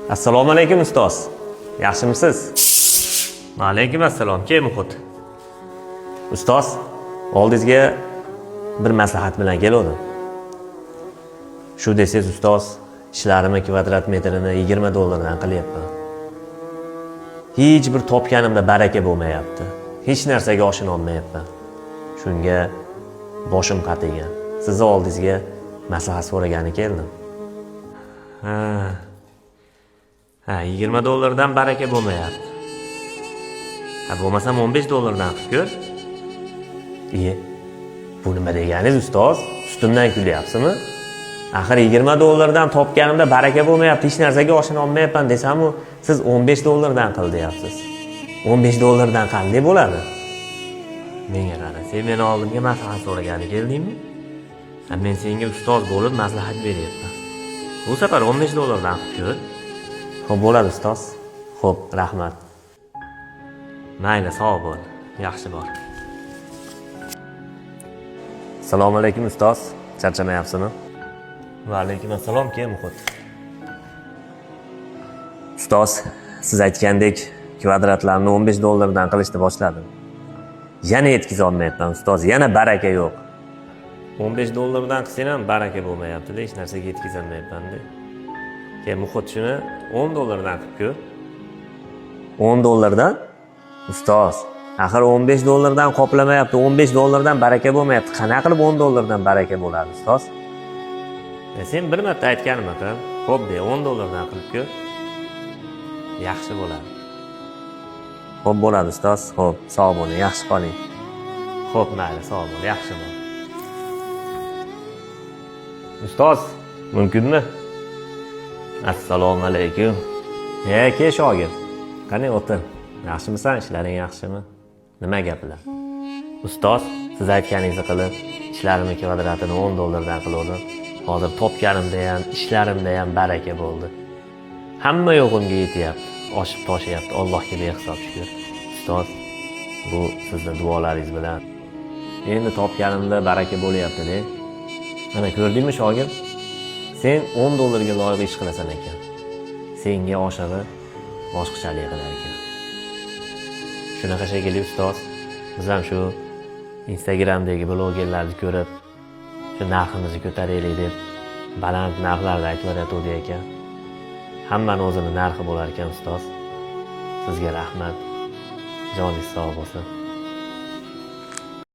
Assalomu alaykum, ustoz. Yaxshimisiz? Va alaykum assalom. Kel, Muhit. Ustoz, oldingizga bir maslahat bilan keluvdim. Shu desangiz, ustoz, ishlarimni kvadrat metrini 20 dollardan qilyapman. Hech bir topganimda baraka bo'lmayapti. Hech narsaga oshina olmayapman. Shunga boshim qatigan. Sizni oldingizga maslahat so'ragani keldim. Ha. Ha, 20 dollardan baraka bo'lmayapti. Ha, bo'lmasam 15 dollardan qilib ko'r. Iye. Bu nima deganingiz, ustoz? Ustimdan kulyapsizmi? Axir 20 dollardan topganimda baraka bo'lmayapti, hech narsaga oshina olmayapman desamu, siz 15 dollardan qil deyapsiz. 15 dollardan qanday bo'ladi? Menga qara, sen meni oldimga maslahat so'ragani keldingmi? Ha, men senga ustoz bo'lib maslahat beryapman. Bu safar 15 dollardan qilib ko'r. Xo'p, bo'ladi, ustoz. Xo'p, rahmat. Mayli, sog' bo'l. Yaxshi bor. Assalomu alaykum, ustoz. Charchamayapsizmi? Va alaykum assalom, kel, Muhit. Ustoz, siz aytgandek kvadratlarni 15 dollardan qilishni boshladim. Yana yetkaza olmayapman, ustoz, yana baraka yo'q. 15 dollardan qilsang ham baraka bo'lmayapti-da, hech narsaga yetkazolmayapman-da. Keyin, Muhit, shuni 10 dollardan qilib ko'r. 10 dollardan? Ustoz, axir 15 dollardan qoplamayapti, 15 dollardan baraka bo'lmayapti. Qanaqa qilib 10 dollardan baraka bo'ladi, ustoz? Sen bir marta aytganimni qil. Xo'p, de, 10 dollardan qilib ko'r. Yaxshi bo'ladi. Xo'p, bo'ladi, ustoz. Xo'p, sog' bo'ling, yaxshi qoling. Xo'p, mayli, sog' bo'l, yaxshi bo'l. Ustoz, mumkinmi? Assalomu alaykum. E, kel, shogird. Qani, o'tir. Yaxshimisan? Ishlaring yaxshimi? Nima gaplar? Ustoz, siz aytganingizni qilib, ishlarimni kvadratini 10 dollardan qiluvdim. Hozir topganimda ham, ishlarimda ham baraka bo'ldi. Hamma yo'g'imga yetyapti, oshib toshyapti. Allohga behisob shukur. Ustoz, bu sizni duolaringiz bilan endi topganimda baraka bo'lyapti-da. Mana ko'rdingmi, shogird? Sen 10 dollarga loyiq ish qilasan ekan. Senga oshig'i boshqachalik qilar ekan. Shunaqa shekilli, ustoz, biz ham shu Instagramdagi blogerlarni ko'rib, shu narximizni ko'taraylik deb baland narxlarda aytib ekan. Hammani o'zini narxi bo'lar ekan, ustoz. Sizga rahmat. Joningiz sog' bo'lsin.